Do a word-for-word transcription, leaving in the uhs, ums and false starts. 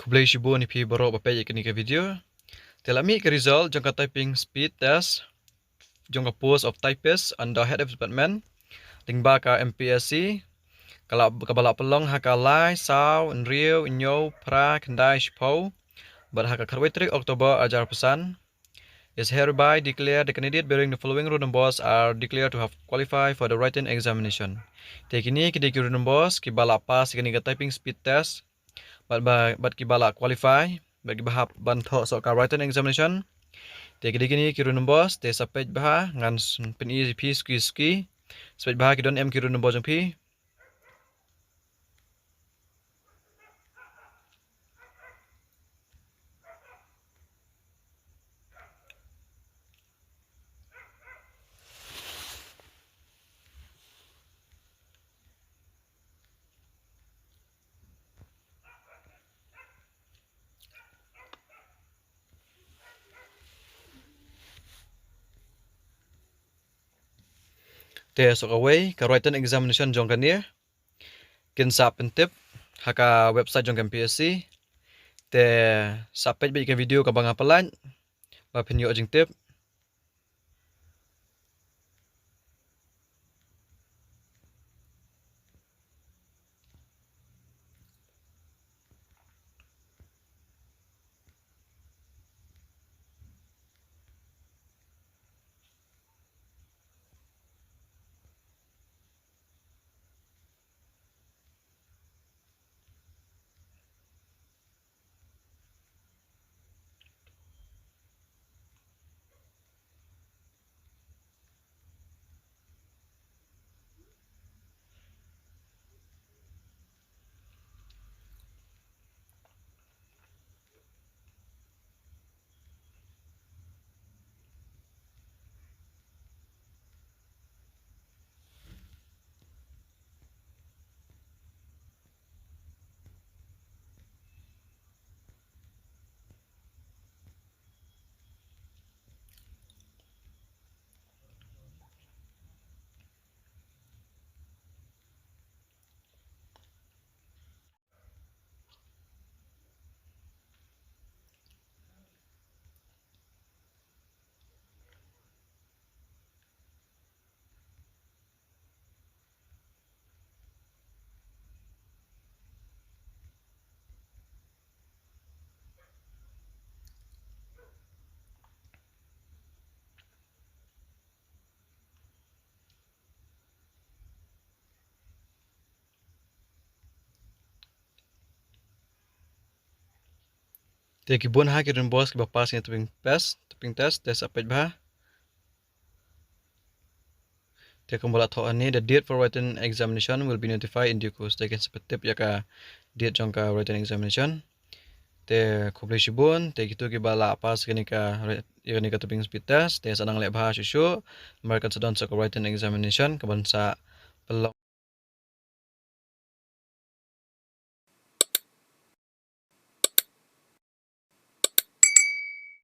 Khublei shibun ïa phi baroh ba peit ïa kane ka video. Te la mih ka result jong ka typing speed test jong ka post of typist under head of department lyngba ka M P S C. Ka la, kaba la pynlong ha ka lai, saw, hynriew, hynñiew, phra, khyndai, shiphew bad ha ka khatwei tarik October arhajar arphew san. Is hereby declared the candidate bearing the following roll numbers are declared to have qualified for the written examination. Te kine ki dei ki roll numbers kiba la pass ïa kane ka typing speed test bad, bad, bad kiba la qualify bad kiba hap ban thoh soh ka written examination. Te ki dei kine ki roll numbers, te sa peit bha, ngan s-, pyni ïa phi suki suki. Sa peit bha ki don em ki roll number jong phi. Te soh kawei, ka written examination jong kane kin sa pyntip ha ka website jong ka M P S C. Te sa peit beit ka video kaba nga pynlait ba phin ïoh jingtip. Te ki bun ha ki roll numbers kiba pass ïa ka typing test, typing test, te sa peit bha. Te kumba la thoh hangne, the date for written examination will be notified in due course. Te kin sa pyntip ïa ka date jong ka written examination. Te khublei shibun, te kito kiba la pass ïa kane ka re-, ïa kane ka typing speed test, te sa nang leh bha shuh shuh, namar kan sa don sa ka written examination kaban sa